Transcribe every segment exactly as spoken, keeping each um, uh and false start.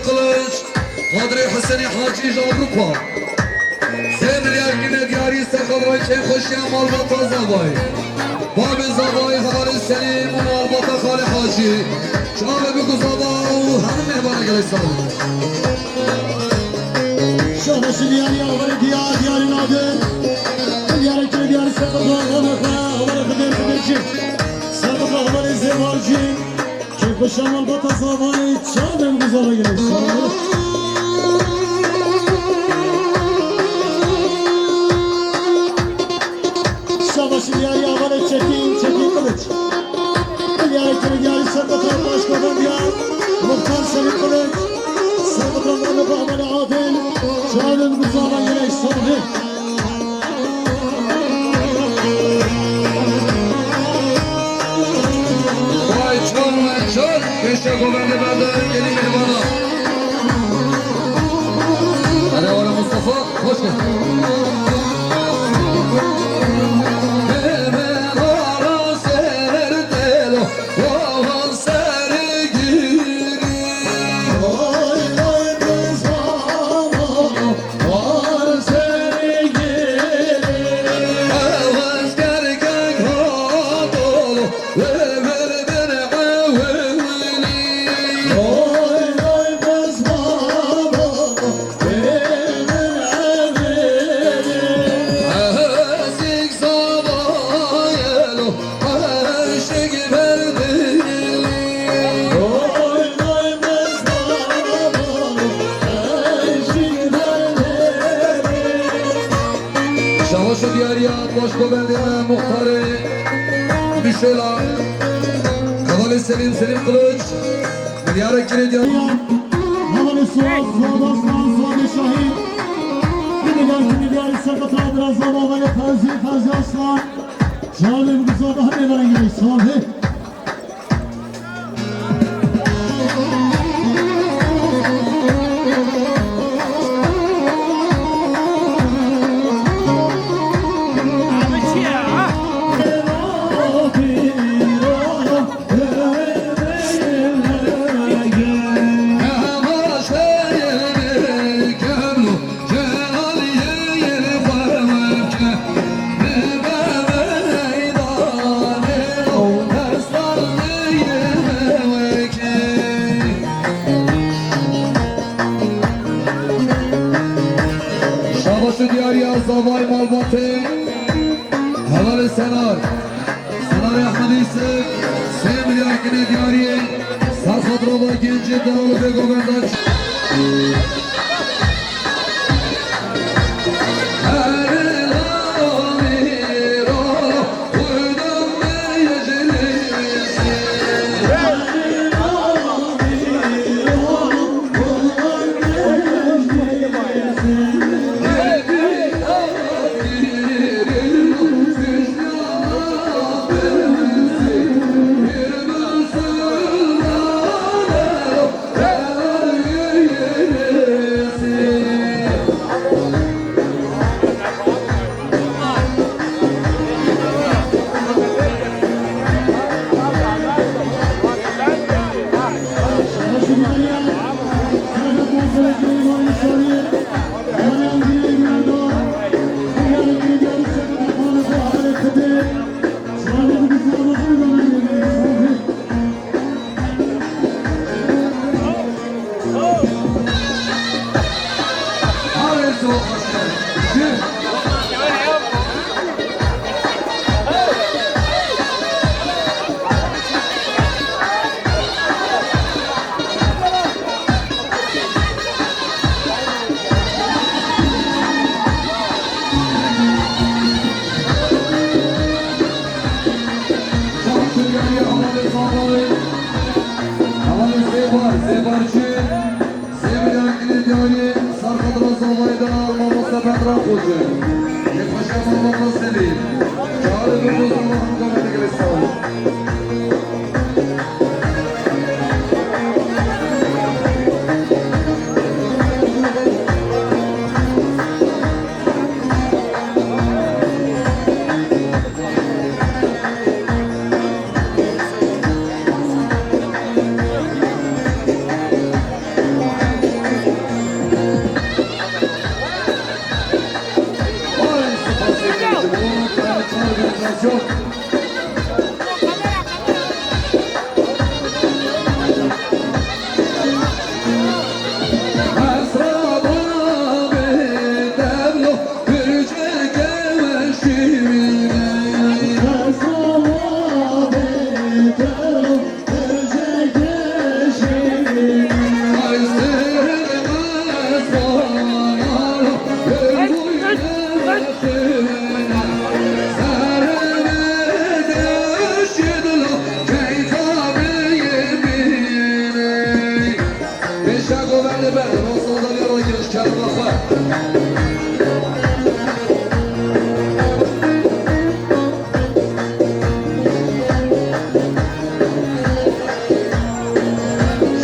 Qiliç, Qadrê Hisenî Hacî ji Avrûpa. Sê milyar kine diyarî ser xatirê kêfxweşiya malbata Zavayê. Babê Zavayê hevalê Selîm û malbata Xalê Hacî. Çavê biku Zava û hemû mêhvana gelek sağ olun. Şahbaşî diyarî, hevalê diyar, diyarî Nadir. Diyarê kire diyarî ser xatirê hevalê xwe, hevalê Xidir, Xidircî. Ser xatirê hevalê Zêbarcî. Kêfxweşiya malbata Zavayê, çavê biku Zava gelek sağ olun. Şabaşî diyarî hevalê Çekîn, Çekîn Kılıç. Diyarê kire diyarî ser xatirê başkovan diyar, Muxtar Selîm Kılıç. Ser xatirê hevalê Adil, çavê biku Zava gelek sağ olun. Vay çor, vay çor. Keşke govende berde gelin mehmana. Hele ola Mustafa, hoş geldin. Mehmana ser delo, yavan ser giri. Vay vay kız baba. Şabaş û diyariya başkovendê me muxtarê Mîşela, hevalê Selîm, Selîm Kılıç, milyara kirê diyariya. Hevalê Suat, Suat Aslan, Suat Şahî. Milyar kirê diyarî ser xatirê Zava hevalê Fevzî, Fevzî Aslan. Çavê biku Zava hemê verengê sağ olun. Şabaş û diyariya Zavayê malbatê. Hevalê Senar. Senarê Ehmed Yusuf, sê milyar kinê diyariyê, ser xatirê va gencê delal û bêgovendan. Hevalê Zêbar, Zêbarçî, Zêbarê Akilê Diyarî, ser xatira Zavayê de, mamoste Bedran Xoce. Yê paşa mamoste Selîm. Çarê bi Zava hemû gavê digire sağ olun.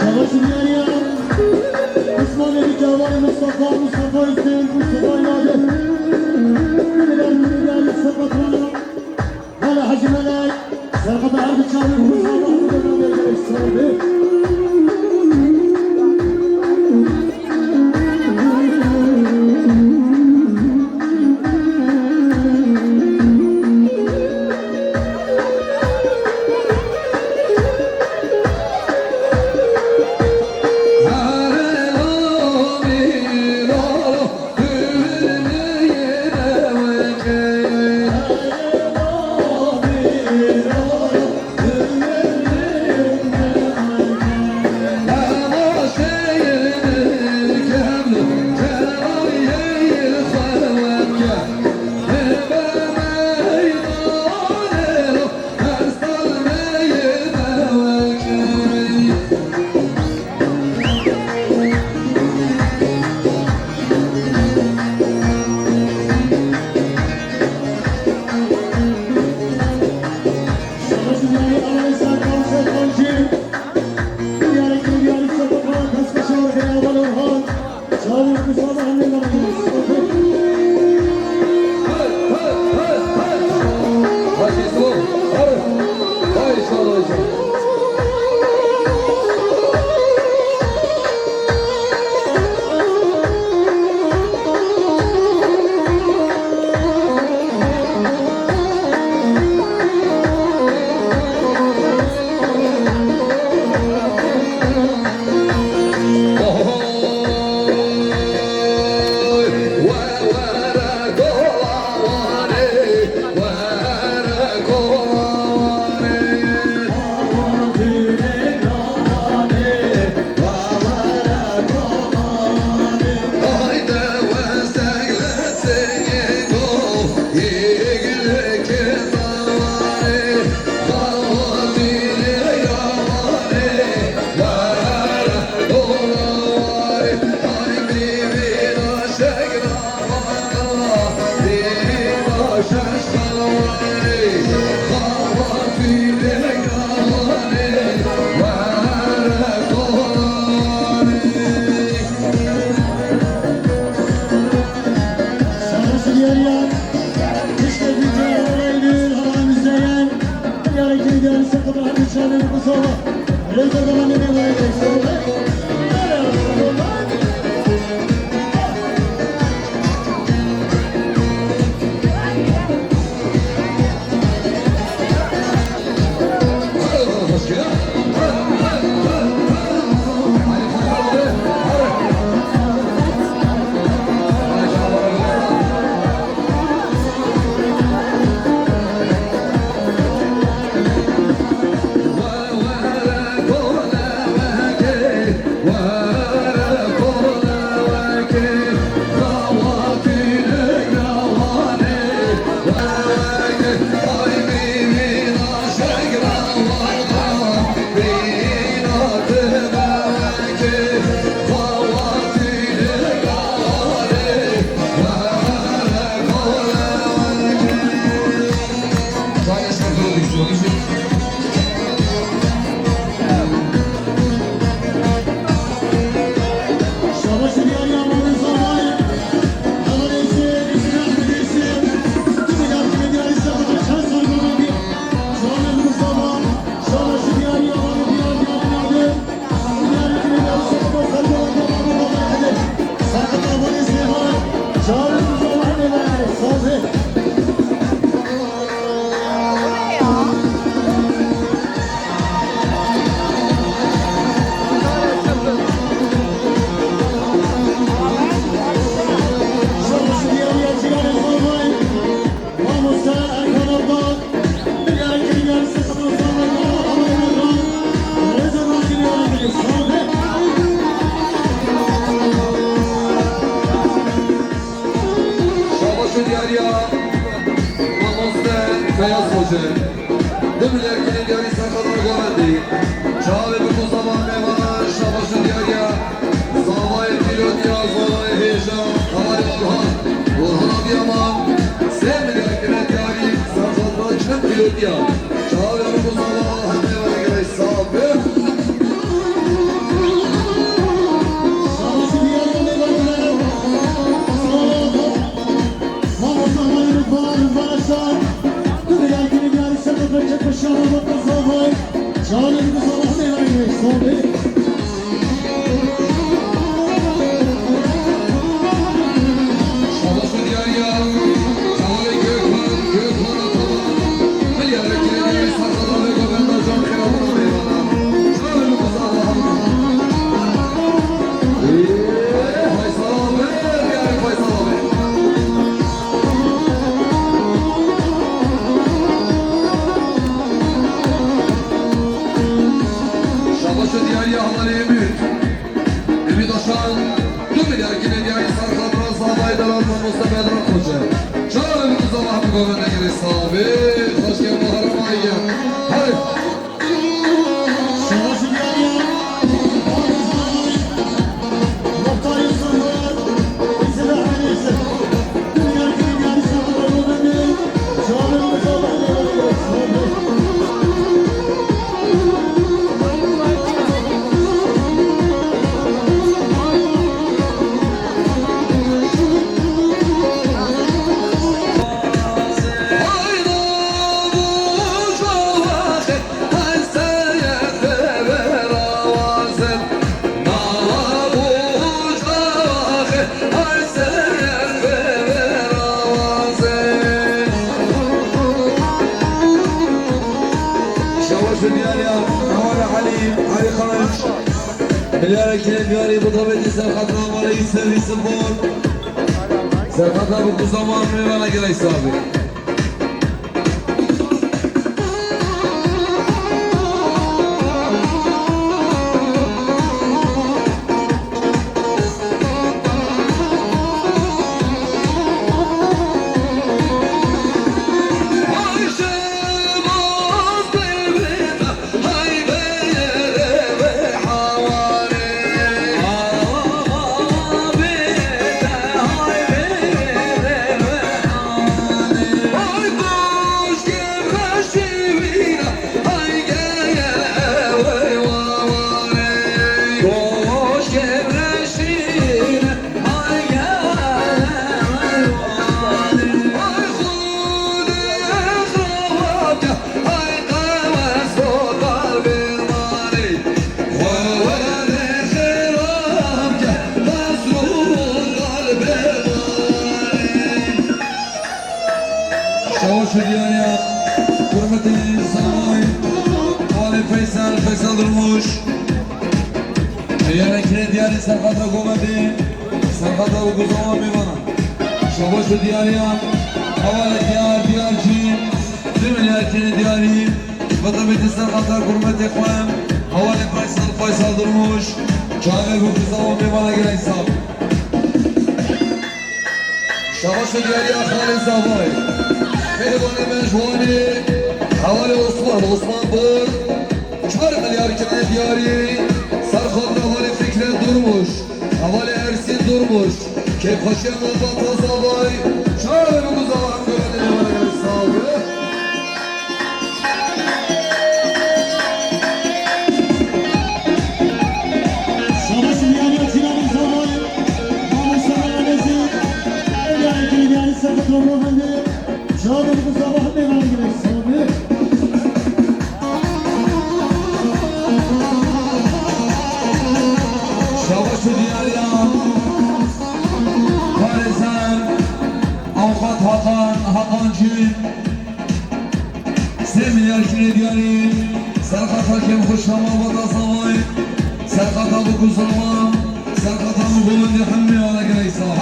Şabaş diyariya Osman Ebi Kemal, Mustafa, Mustafa Hüseyin, Mustafa Nadir. Mustafa Turan. Mele Hacı Mele, serqeta her bir çağrı, bu sabah bu dönemde gerek sordu. Du milyar kilometre serhada govendî. Çavê bi ku zava mêvanan şabaş û diyariya zavayê pîlotiya, zavayê hêja, zavayê Orhan. Orhan Adıyaman, sê milyar kilometre serhada çend pîlotiya. Çavê bi ku zava hemê were gelek sax bin. Şabaş û diyariya mêvanan. Sağ ol. Sağ ol, sağ ol, Rıdvan, Rıdvan Aşar. Dur ya, geri gel, sen de kaçak başarı, bak, sağ ol. Canım, bu sabah ne var, ne? Sağ ol. Şabaş û diyariya, Kemalê Gökhan, Gökhan Ataman. Milyarê kilometre serhada ve govenda can xêra bana mêvana. Canım, bu sabah. Faysal abi, diyarê Faysal abi. Şabaş û diyariya hevalê Ümit. Ümit Aşan, du milyar kilometre diyarî serhada zavayê delal Mustafa Edran Koçer. Çavê bi ku zava hemî govenda gelek sax bin. Xweşke Muharrem Aygen. Hey! Şabaş û diyariya, Hawara Elî, Elî Kılıç. Milyarê kilometre diyarî bi tabetî serhada malê Yusuf, Yusuf Bor. Serhada bi ku zava mêvana gelek sax bin. Şabaş û diyariya, hurmetê Samay, Alê Feysel, Feysel Durmuş. Milyarê kilometre diyarî serhada govendê, serhada bi ku zava mêvana. Şabaş û diyariya, hevalê diyar, diyarcî, du milyar kilometre diyarî, bi tabetî serhada hurmetê xwe, hevalê Feysel, Feysel Durmuş, çavê bi ku zava mêvana gelek sax bin. Şabaş û diyariya xalê zavayê. Mêvanê me ji wan ê hevalê Osman, Osman Bor. Çar milyar kilometre diyarî serhada hevalê Fikret Durmuş, hevalê Ersîn Durmuş. Kêfxweşiya malbata zavayê. Çavê bi ku zava hemî govendê mêvana gelek sax bin. Şabaş û diyariya Çîna Mirzawayê, Mamoste Meyanezî, diyarê kilometre diyarî serhada govendê, çavê bi ku zava hemê van gelek sax bin. Şabaş û diyariya parêzer Avukat Hakan, Hakan Cîn. Sê milyar kilometre diyarî, serhada kêfxweşiya malbata zavayê, serhada bi ku zava, serhada bi govendê hemê wana gelek sax.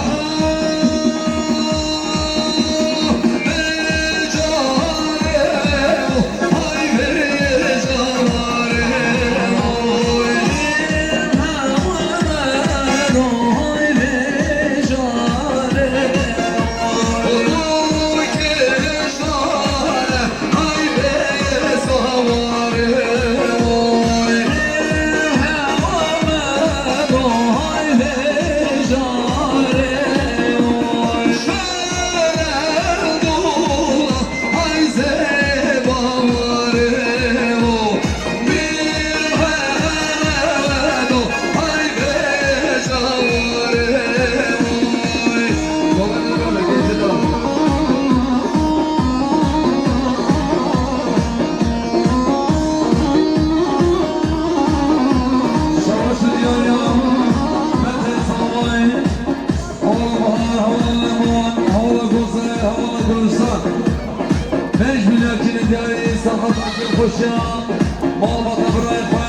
Malbata birayê xwe,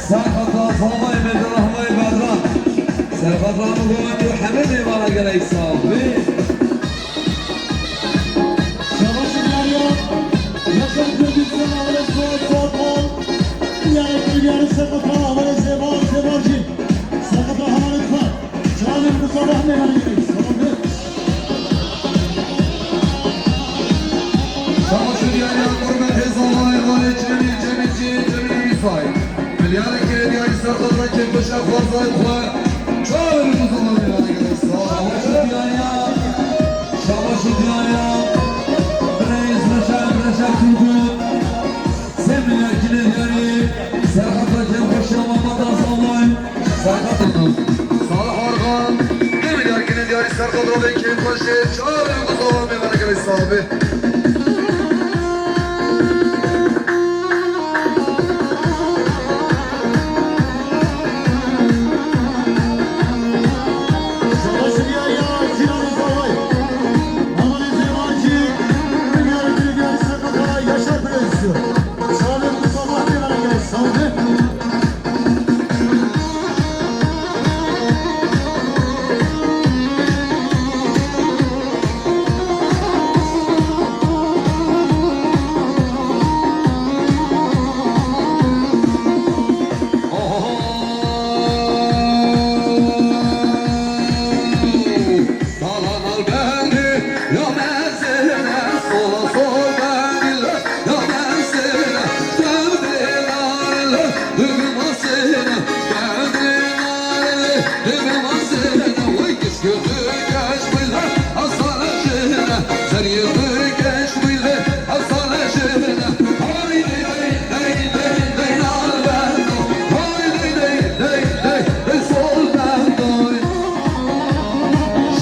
Serxeta Zavayê Mêrdirehmayê Bedran. Serxeta Ramû Govendî û hemî mêvana gelek sax bî. Şabaş diyariya, yaşa prodüksiyon, ameliyat, suat, suat, bol. Diyarê, diyarê Serxeta, ameliyat, zêbar, zêbar jî. Serxeta, ameliyat, suat. Şabaş û diyariya, gurbetê Zavayê, Zavayê Cemîl, Cemîl Cî, Cemîl Mîsay. Milyarek kere diyarî Serxeta kêfxweşa xwezayê xwe. Çavên ku Zava mêvana gelek sax. Şabaş û diyariya, şabaş û diyariya. Birêz Reşa, Reşa Turgut. Sê milyar kîlê diyarî Serxeta kêfxweşa Mamata Zavayê. Serxeta Salih Argan, du milyar kîlê diyarî Serxeta Ramû kêfxweşê, çavên ku Zava mêvana gelek sax bî. Şabaş diyariya, cîranê Zavayê. Amanê zêbar jî, milyarê kîlê diyarî Serxeta, yaşa prodüksiyon. Çavên ku Zava mêvana gelek sax bî.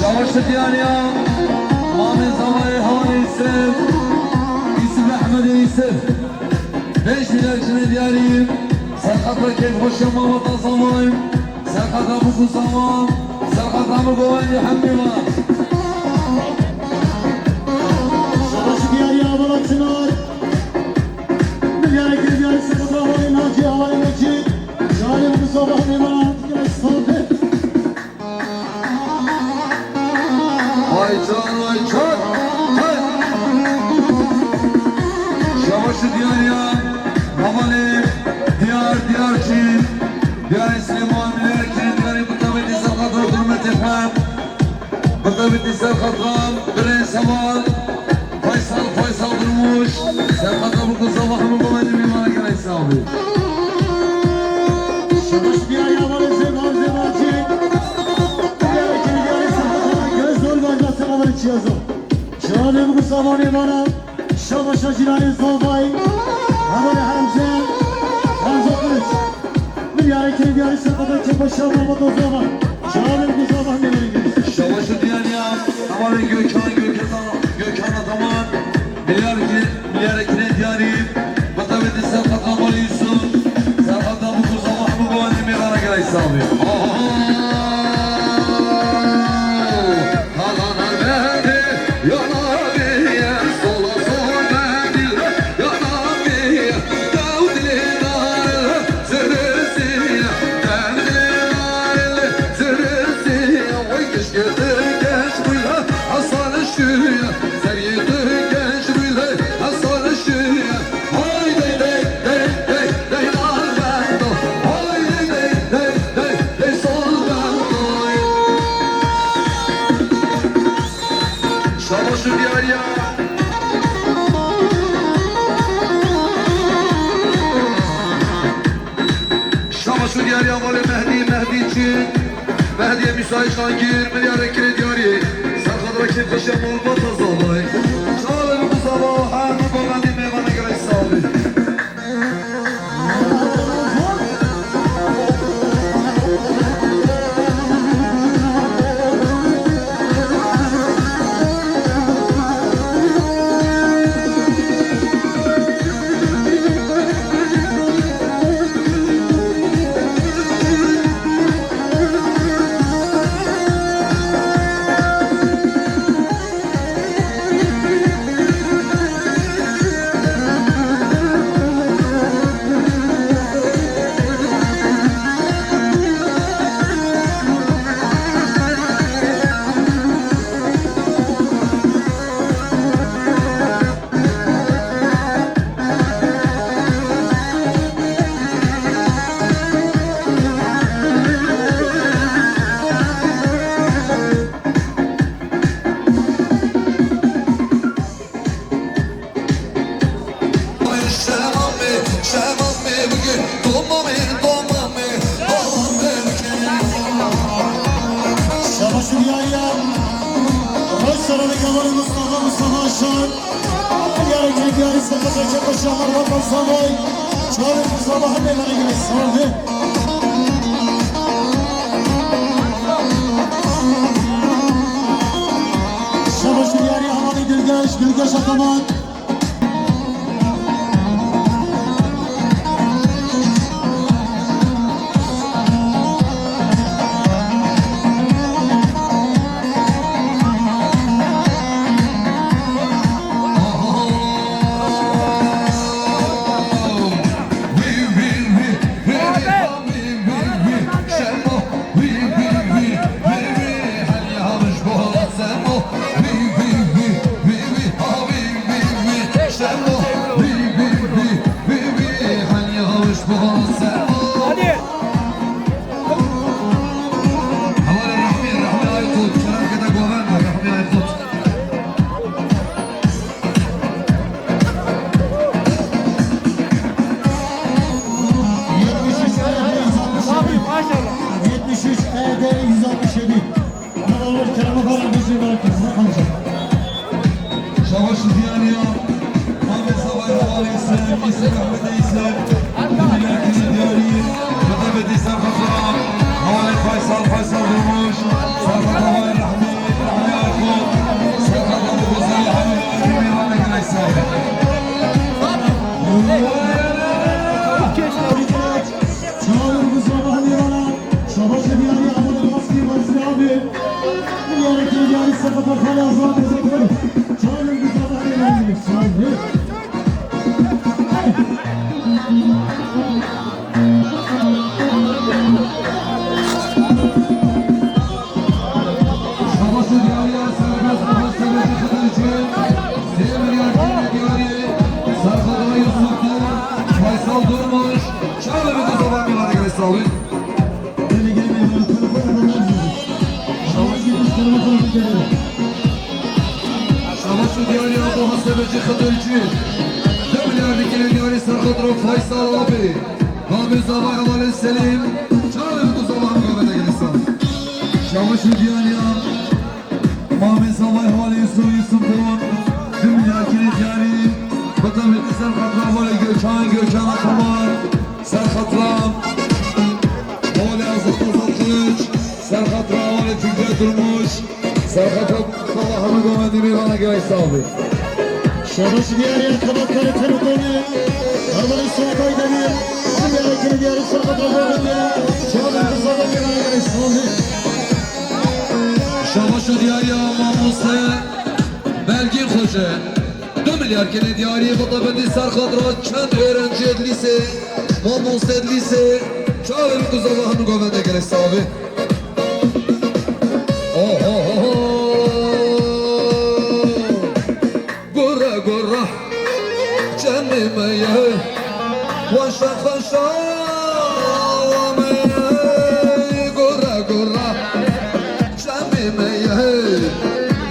Şabaş diyariya, Mamê Zavayê, Hevalê Yusuf, Yusuf Ehmedê Yusuf. Beş milyar kîlê diyarî Serxeta kêfxweşa Mamata Zavayê. Serxeta Bûk û Zava, Serxeta Ramû Govendî hemî va. Şabaş diyariya, Hevala Çinar. Milyarek kîlê diyarî Serxeta Hevalê Nacî, Hevalê Mecîd. Çavên ku Zava mêvana gelek sax bî. Vay can, vay can. Hey! Şabaş û diyariya, hevalê diyar, diyar çî, diyarê Silêman, diyarê çî, diyarê bi tevî Serxeta, hurmetê xwe. Bi tevî Serxeta, birêz heval. Faysal, Faysal Durmuş, Serxeta Bûk û Zava hemû Govendî mêvana gelek sax bî. Şabaş diyariya, hevalê zêbar, zêbar çî. Diyarê kîlê diyarî Serxeta, göz dol bajda selamet çiyazo. Çavên ku Zava mêvana, şabaşa cîranê Zavayê. Hevalê Hemze, Hemze Kılıç. Milyarê kîlê diyarî Serxeta kêfxweşa Mamata Zava. Çavên ku Zava mêvana gelek. Şabaş û diyariya, hevalê Gökhan, Gökhan, Gökhan Ataman. Milyar kîlê, milyarê kîlê diyarî. Bi tevî Serxeta Hevalê Yusuf. Serxeta Bûk û Zava hemû Govendî mêvana gelek sax bî. Aha! Şabaş û diyariya. Şabaş û diyariya hevalê Mehdî, Mehdî çi? Mehdî Mîsayê Şangîr, milyarê kîlê diyarî. Serxeta kêfxweşa Malbata Zavayê. Çavên ku Zava hemû Govendî mêvana gelek sax bî. Baş serê Kemalê Mustafa, Mustafa Şan. Diyarê Kêlî, diyarê Seqet, Çepe, Şamar, Vatan Savay. Çarê Mustafa hemê verê Sağ ol. Şabaş diyarê Hevalê Gilgeş, Gilgeş Ataman. Hevalê Rehmî, Rehmî Aykut, şerefkete govend, Rehmî Aykut. Yetmiş üç E D yüz altmış yedi. Yetmiş üç E D yüz altmış yedi. Şabaş diyariya, Mamê Zavay Hevalê Îsem, Îsem Ehmedê Îsem, Diyar Kêlî diyarî, Bidebedî Serxatra, Hevalê Faysal, Faysal Durmuş, Serxatra Hevalê Rehmî, Rehmî Aykut, Serxatra Bozayî, Hevalê Rehmî, Hevalê Geleysay. Çağır bu sabah ne bana, Şabaş diyariya, Hevalê Baskî, Baskî abi. Diyarê Kêlî diyarî Seqet Xalê Azad Muzaffer. Çavên bi zava heyranî sazî. Şabaş û diyariya serbest muhasebeci Xidr Cem. Sê milyar Kêlî diyarî Serxatra Yusuf Tur, Faysal Durmuş. Çavên bi zava heyranî sazî. Şabaş û diyariya muhasebeci Xidr Cem. Du milyar Kêlî diyarî Serxatra Faysal abi. Mamê Zavay Hevalê Selîm. Çavên bi zava heyranî sazî. Şabaş û diyariya Mamê Zavay Hevalê Yusuf, Yusuf Doğan. Du milyar Kêlî diyarî. Bidebedî Serxatra Hevalê Gökhan, Gökhan Ataman. Serxatra Hevalê Azad, Azad Kılıç. Serxatra Hevalê Fikret Durmuş. Serxatra Mustafa Hamid Ahmedî, mêvana Geleysay. Şabaş diyariya xebatkarê Telekomê. Hevalê Suat Aydemir. Diyarê Kêlî diyarî Serxatra Mustafa Hamid. Çavên bi zava heyranî sazî. Şabaş û diyariya mamoste Belgîn Xoce. Du milyar Kêlî diyarî, Bidebedî Serxatra çend öğrenciyê lîsê, mamostê lîsê, çavên bi zava heyranî govendê Geleysay. Oho ho ho. Gurre gurre çemê me ye, xweşa xweşa me ye. Gurre gurre çemê me ye,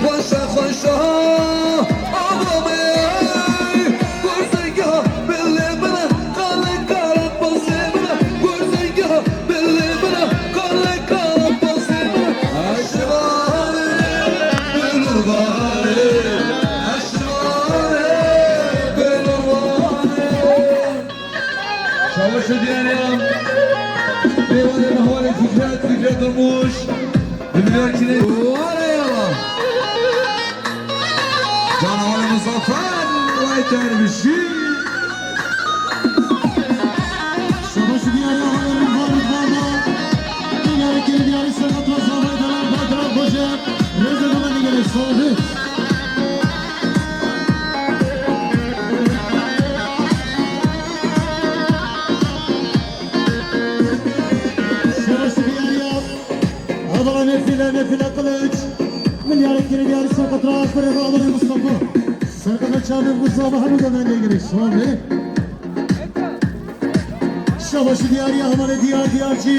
xweşa xweşa me ye. Gurzenga bilê min e, qale qale pozê min e. Gurzenga bilê min e, qale qale pozê min e. Eşvanê, belûrvanê, eşvanê, belûrvanê. Şabaş û diyariya. Mêvanê Hevalê Fikret, Fikret Durmuş. Bi milyar Kêlî. Ware yala. Canavar Muzaffer, vay dervişî. Şabaş û diyariya Hevalê Rîdvan, Rîdvan da. Diyarê Kêlî diyarî Serxatra Zavay Delal, Baydar Hoca. Rêzê dama digere, sağ ol. Şabaş û diyariya Hevala Nefîle, Nefîle Kılıç. Milyarê Kêlî diyarî Serxatra, kurê Hevalê Mustafa. Serxatra çavên bi zava hemû govendê girê. Şabaş û diyariya Hevalê Diyar Diyarcî.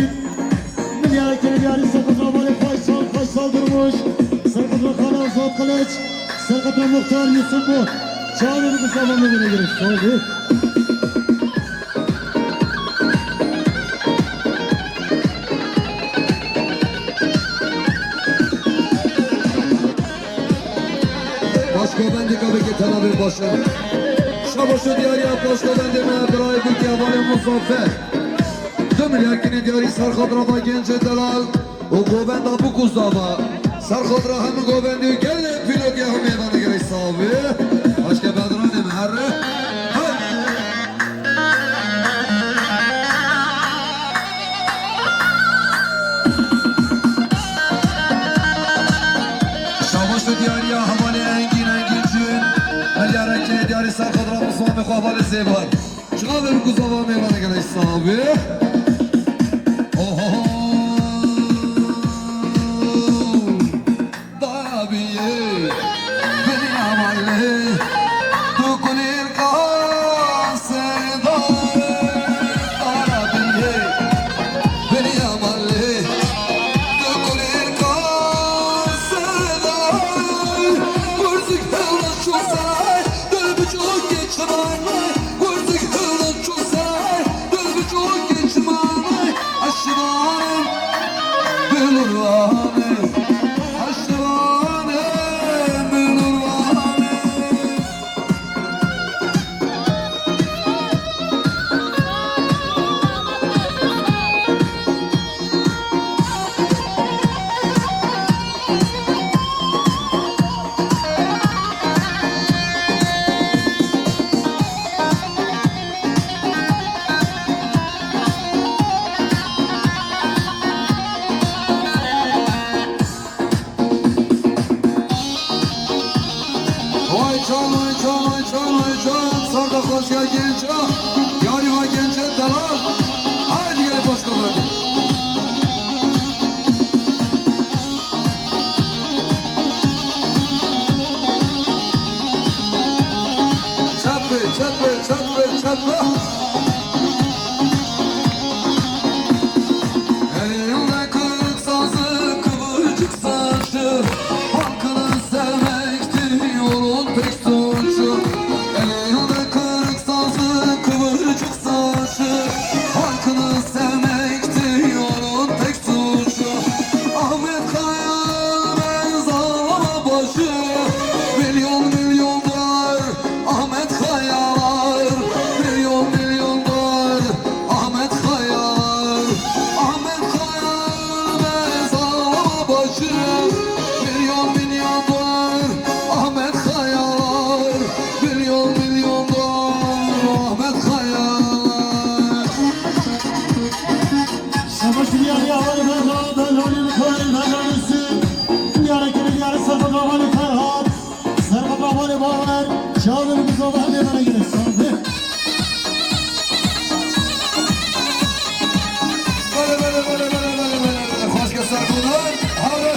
Milyarê Kêlî diyarî Serxatra Hevalê Faysal, Faysal Durmuş. Serxatra Xalê Azad Kılıç. Serxatra Muxtar Yusuf Bot. Çavên bi zava hemû govendê girê. Sağ ol. Govendê gavekê tenavê baş e. Şabaş û diyariya paşgovendê me, birayê Gulkê hevalê Muzaffer. Du milyar kinê diyarî ser xatira me gencê delal û govenda Bikûzava. Ser xatira hemû govendê û gelê pîlotê hemû mêvanê gelê sax bî. Aşke Bedranê me here. Hey! Şabaş û diyariya hevalê Engîn, Engîn Cûn. Milyareke diyarî ser xwe dira Miswamê xwe hevalê Zêbar. Çavê Bikûzava mêvanê gelê sax bî. Oho. Dabiyê, beriya malê, tu kulîlka sedayê. Dabiyê, beriya malê, tu kulîlka sedayê. Gurzik hewla çû seray, dil biçûkê çimanê. Gurzik hewla çû seray, dil biçûkê çimanê. Eşivanê, bilurvanê. Vay can, vay can, vay can, vay can. Sar da xwestiya genca. Yarî va gence delal. Haydi gelin başkanlar. Çatlı, çatlı, çatlı, çatlı. Elinde kırk sazı, kıvırcık saçı, halkını sevmekti onun tek suçu. Elinde kırk sazı, kıvırcık saçı, halkını sevmekti onun tek suçu. Ahmet Kaya, ben sallama başı, milyon milyon dolar. Ahmet Kayalar, milyon milyon dolar. Ahmet Kayalar, Ahmet Kayalar, ben sallama başı, milyon milyon dolar. Ahmet Kayalar, milyon milyon dolar. Ahmet Kayalar. Şabaş diyar ya, var ben rahat, ben rolü koyun, ben rolüsü. Diyara kere diyara, sabah kavanı Ferhat. Serhat Rahmanê Bawer, çavê Bikûzava hemê bere gelê sax bî. Bele, bele, bele. Xweşke ser bûnan. Hawre.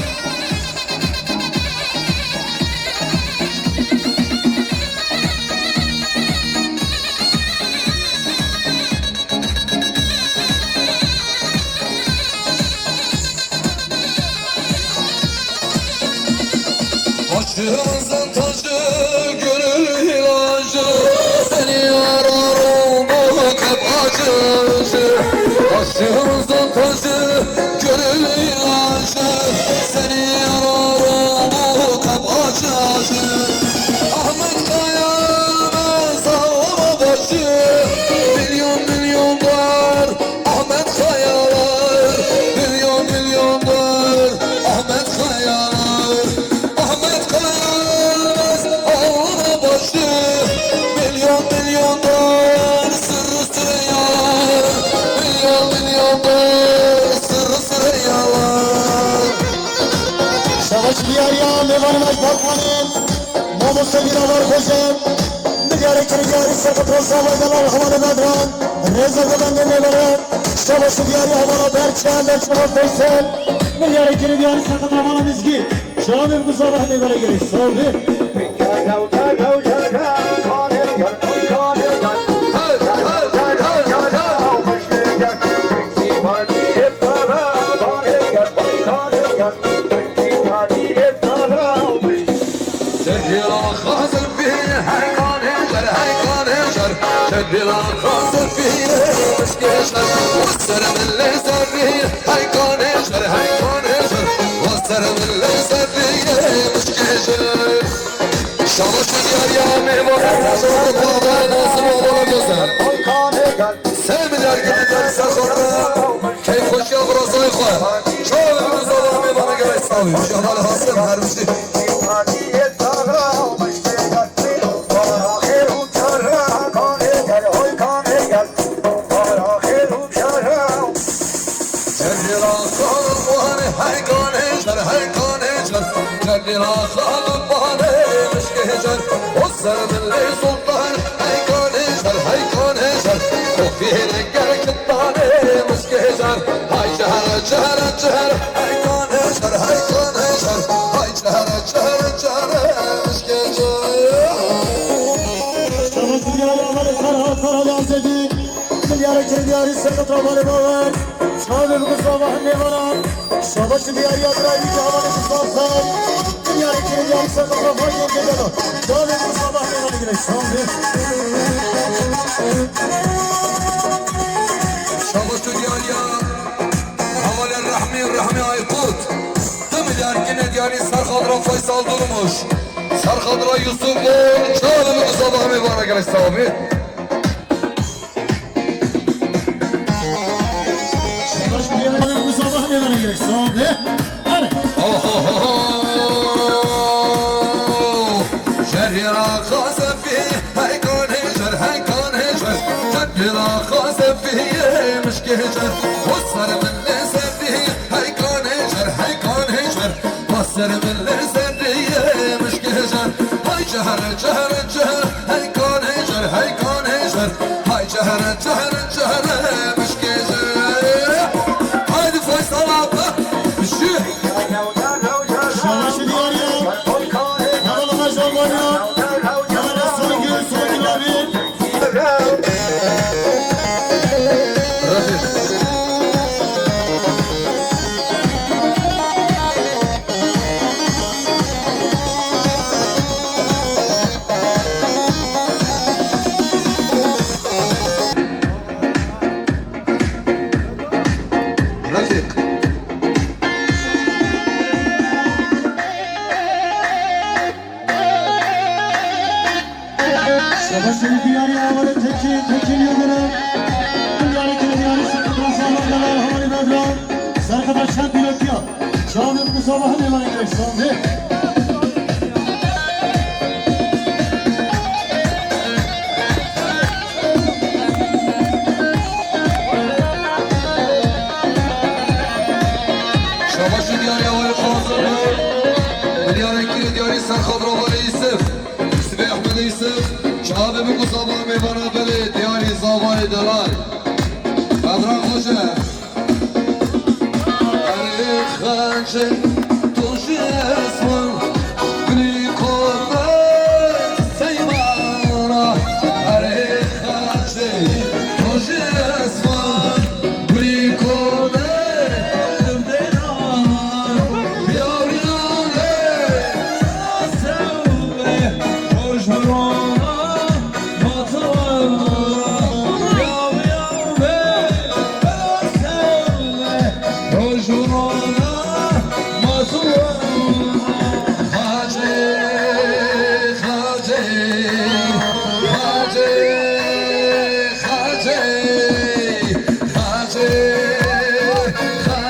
Başımızın tacı, gönül ilacı, seni arar olduk hep acı acı. Başımızın tacı, gönül ilacı, seni arar olduk hep acı acı. Ahmet Kaya, sallama başı, milyon milyon dolar. Ahmet Kayalar, milyon milyon dolar. Ahmet Kayalar, Ahmet Kayalar, alnına başı, milyon milyon dolar. Sırrı Süreyyalar, milyon milyon dolar. Sırrı Süreyyalar. Şabaş diyar ya, Levan Başbakanı. Mamoste Dîlaver Xoce, milyarê kirêdiyarî Serqet Reza Vaydalan, hevalê Bedran, Reza Govendê Mêvere, şabaş û diyarî hevala Berçe, Berçe Feysel, milyarê kirêdiyarî Serqet Ramana Mizgî, çavê Bikûzava hemê bere gelê sax bî. Şedila xazefî, hey kanê şer, hey kanê şer. Şedila xazefî, mişkê şer. Ser min lê zerrî, hey kanê şer, hey kanê şer. Ser min lê zerrî, mişkê şer. Şabaş û diyariya mêvanê, şabaş û diyariya Nazim Oğlan Gözel. Sê milyar gidecek Serhat'a. Keyfxweşiya virazayê xwe. Çawa bi zava mêvanê gelek salî. Şabaş Hasan her bişî. Cedira xalık bahane, hey kanê şer, hey kanê şer. Cedira xalık bahane, mişkê şer. O ser min lê sultan, hey kanê şer, hey kanê şer. Xofiyê gerek tane, mişkê şer. Hay şehre, şehre, şehre. Hey kanê şer, hey kanê şer. Hay şehre, şehre, şehre. Mişkê şer. Şabaş diyarê amalê Ferhat Ferhat Azedî. Milyarê kirê diyarî serqet ravalê bawer. Çavê bi gusa va hemê vana. Şabaş diyarî ya birayî ki havalê gusa xwe. Milyarê kirê diyarî serqet ravalê gelo. Çavê bi gusa va hemê vana gire. Şabaş diyarî ya havalê Rehmî, Rehmî Aykut. Du milyar kirê diyarî Serxadra Faysal Durmuş. Serxadra Yusuf Bol. Çavê bi gusa va hemê vana gire. Sağ olun. Şabaş diyarî ya, bu sabah ne bana gerek? Sağ ol be. Hadi. Ohohoho. Şerîra xasefî, hey kanê şer, hey kanê şer. Şerîra xasefî, mişkê şer. O ser min lê sefî, hey kanê şer, hey kanê şer. Baser min lê serê mişkê şer. Hay şehre, şehre, şehre. Hey kanê şer, hey kanê şer. Hay şehre, şehre, şehre. Mişkê şer. Haydi Faysal abi. Mişi. Şabaş diyarî ya. Hevalama Şaban ya. Hevala Songül, Songül abi. Refîq. Şabaş û diyarî amalê Tekîn, Tekîn Yıldırım. Diyarî kirê diyarî serqet ravalê bawer, havalê Bedran. Serqet çend pîlotiya. Çavê bi sabah ne var gerek sandê. Şabaş û diyarî amalê Fazıl. Diyarê kirê diyarî Serxadra Valê Yusuf. Sibê Ehmed Yusuf, çavê bi ku zava mêvana belê, diyarî zavarê delal. Bedran Xoce. Erê Xace, tu ji esman, gulî kota seymana. Erê Xace, tu ji esman,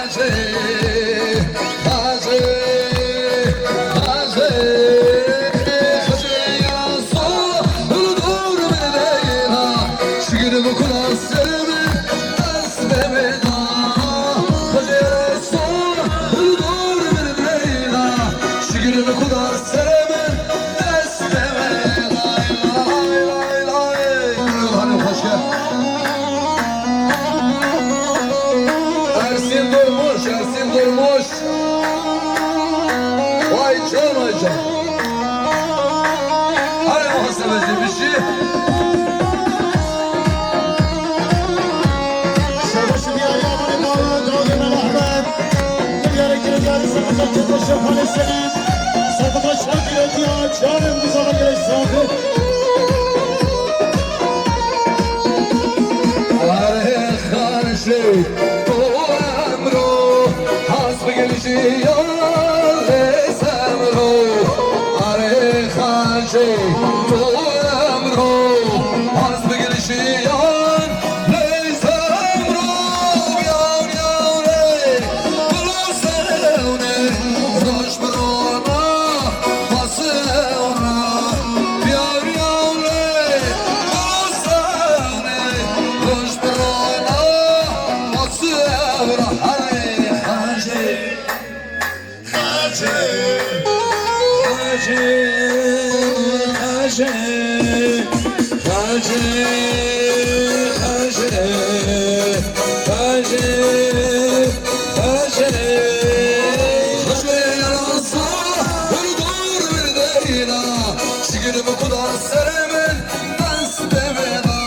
Xacê, Xacê, Xacê, Xacê, Xacê ya so, ulu dur min deyna, şigir bu kula serimi, dest bemeda. Xacê ya so, ulu dur min deyna, şigir bu kula serimi, dest bemeda. Lay, lay, lay, lay. Hanım hoş geldin. Ersin Durmuş, Ersin Durmuş. Vay can, vay can. Hadi muhasebeci bir şey. Şabaş û diyarî amalê Dawid, Dawid Mehmet Ahmed. Diyarê kirê diyarî Serqet Şevkanê Selîm. Serqet Şevkanê Selîm. Çavê bi zava gerek sandê. Erê Xace, tu emro, has bi gelişî ya lê semro. Erê Xace, Şey, emro, az bir gelişiyan, neyse emro, yan yan ey, kulu sevne, roş brona, bası evra, yan yan ey, kulu sevne, roş brona, bası evra, hadi, hadi. Xecê, xecê, xecê, xecê, xecê, xecê, xecê. Xecê yara sa, bir dor bir deyna, şigirim kuda serê min, dest bê wê da.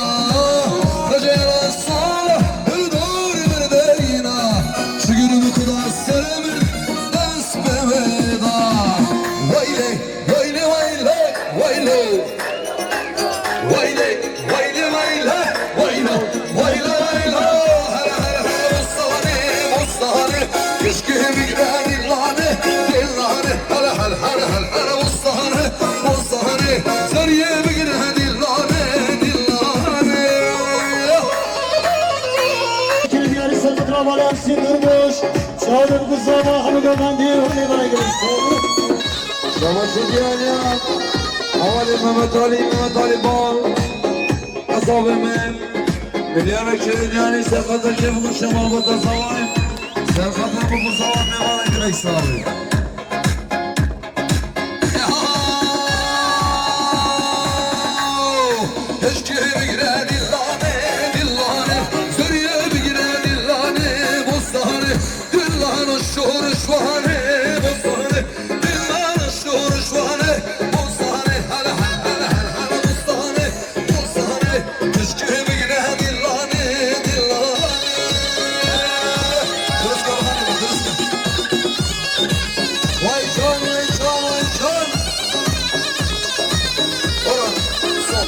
Xecê yara sa, bir dor bir deyna, şigirim kuda serê min, dest bê wê da. Weylê, weylê, weylê, weylê. Weylê, weylê, weylê, weylo, weylo, weylo. Hele, hele, hele, bostane, bostane. Keşke bigre dillane, dillane. Hele, hele, hele, hele, hele, bostane, bostane. Zerye bigre dillane, dillane. Kilim yarı satın rabalar sinirmiş. Çağırın kuzama, hanı gömendi, öyle bana gelin. Şabaşê diyar ya. Hevalê Mehmet Alî, Mehmet Alî Bal. Qesabê me. Milyara Kêrînyanî, serqeta kê bikuşe malbata zawanê. Serqeta bikuşe zawanê, mêvanê girek sabê. Eşkê bigre dillane, dillane. Zerye bigre dillane, bostane. Dillana şor şwane, bostane. Dillana şor şwane, bostane. Hele, hele, hele, hele, hele, bostane, bostane. Keşke bigre dillane, dillane. Dırıska bana, dırıska. Vay can, vay can, vay can. Ora, sol.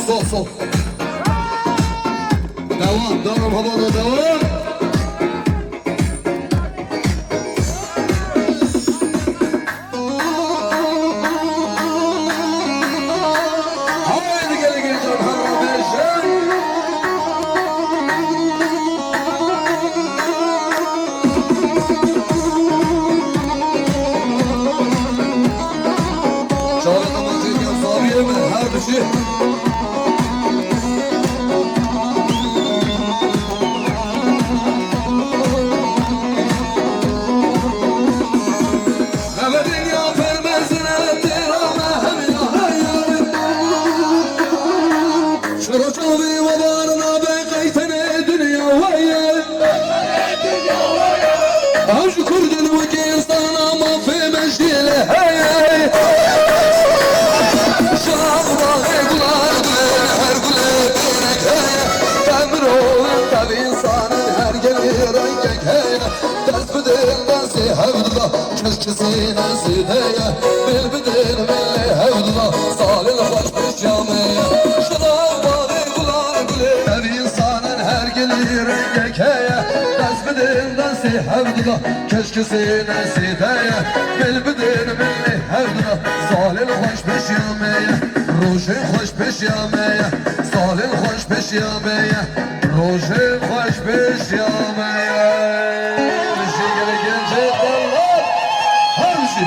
Sol, sol. Devam, devam, havada devam. Haydi gel, gel, can, hadi, gel. Çavê temaşê ya, sabiye mi? Her bir şey. Eve dinya permezine têra me hemiya heye. Şiro çavê we barina be qey tenê dinya we ye. Ev ji kurdin wekî însana mafê me jê lê heye. Şax baxê gulan gulê her gulê bêrek heye. Te mirovin, te însanin, her gelî rengek heye. Dest bidin destê hevdû da, kes kesî nesî heye. Mil bidin milê hevdû da, salên xweş pêşiya me ye. Şax baxê gulan gulê. Ev însanin her gelî rengek heye. Dest bidin destê hevdû da, kes kesî nesî heye. Mil bidin milê hevdû da, salên xweş pêşiya me ye. Rojên xweş pêşiya me ye. Salên xweş pêşiya me ye. Rojên xweş pêşiya me ye. Bijî gelê gencê delal. Her bijî.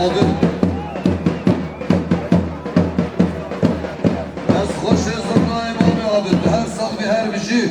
Ez xweşê zurnayê Mamê Abid, her sax bî, her bijî.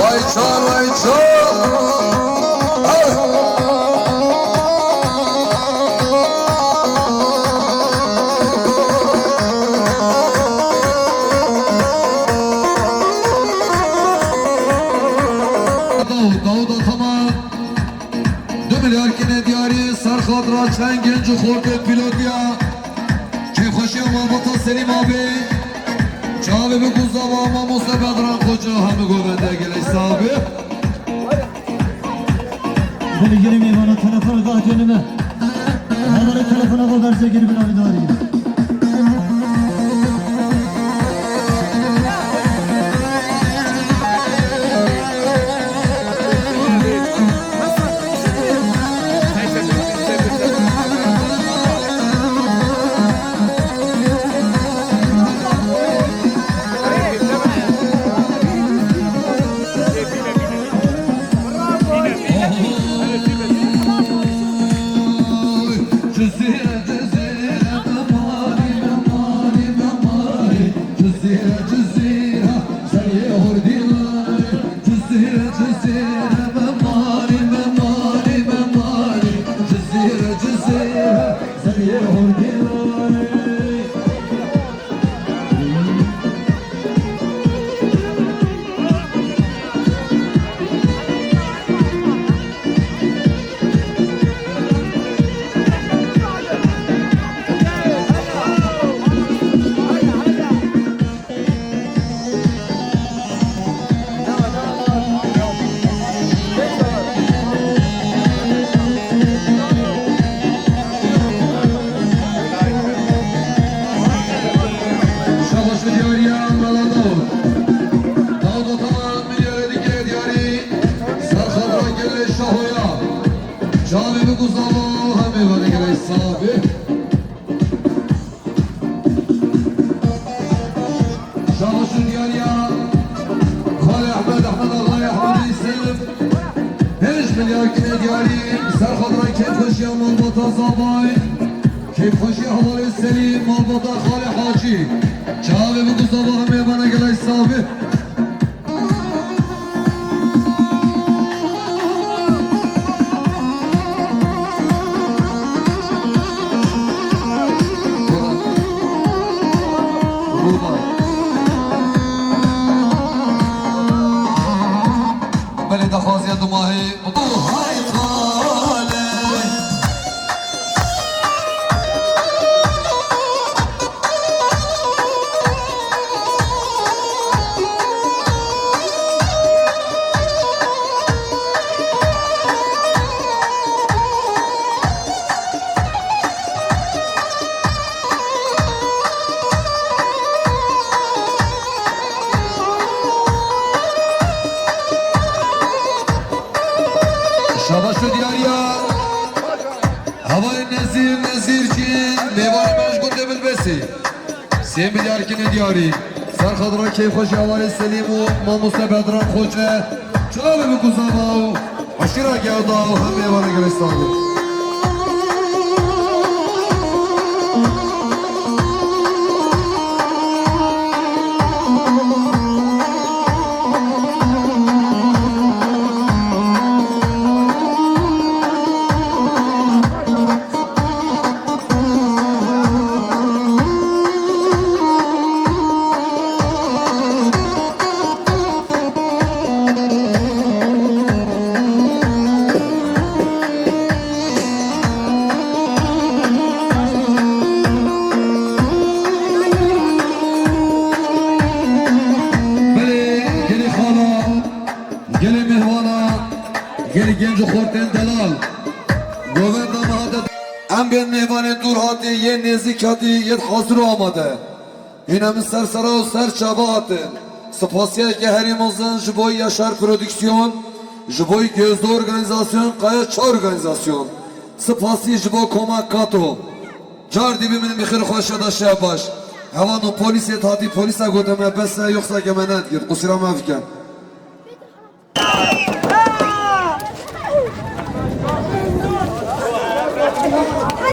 Vay çal, vay çal. Dawda, Dawda, tamam. Du milyar kine diyarî ser xatira çend genc û xortê pîlotiya. Kêfxweşiya malbata Selîm abî. Çavê bi guzava mamoste Bedran Xoca hemî govende gelek sax bî. Belê gelê mêvana telefon da cenime. Hevalê telefona xwe berse gelî bila vî darî. Çabaş û diyariya Xalê Ehmed, Ehmed Axayê Ehmedê Selim. Pênc milyar kine diyarî, ser xatira keyfxweşiya malbata Zavay. Keyfxweşiya hevalê Selîm, malbata Xalê Hacî. Çavê biku Zava, hemê vana gelay savi. Belê daxwaziya dumahê. Hay xalê. Şabaş û diyariya. Hevalê Nezîr, Nezîr jî mêvanê me ji gundê Bilbesê. Sê milyar kine diyarî. Ser xatira keyfxweşiya hevalê Selîm û mamoste Bedran Xoce. Çavê biku Zava û eşîra Gewda û hemê vana gelê savi. Belê, gelê xala, gelê mêhwana, gelê genc û xortên delal. Govenda me hate. Em bên mêvanên dûr hatî, yên nêzîk hatî, yên hazir û amade. Hîna min ser sera û ser çava hatin. Spasiyeke herî mezin ji bo Yaşar Prodüksiyon, ji bo Gözde Organizasyon, Kaya Çay Organizasyon. Spasî ji bo Koma Kato. Car dî bimînin bi xêr û xweşiya de şev baş. Hevalno polîsê hatî, polîsa gote me bes e, yoxsa ke me nedigirt. Qusîra me bikin.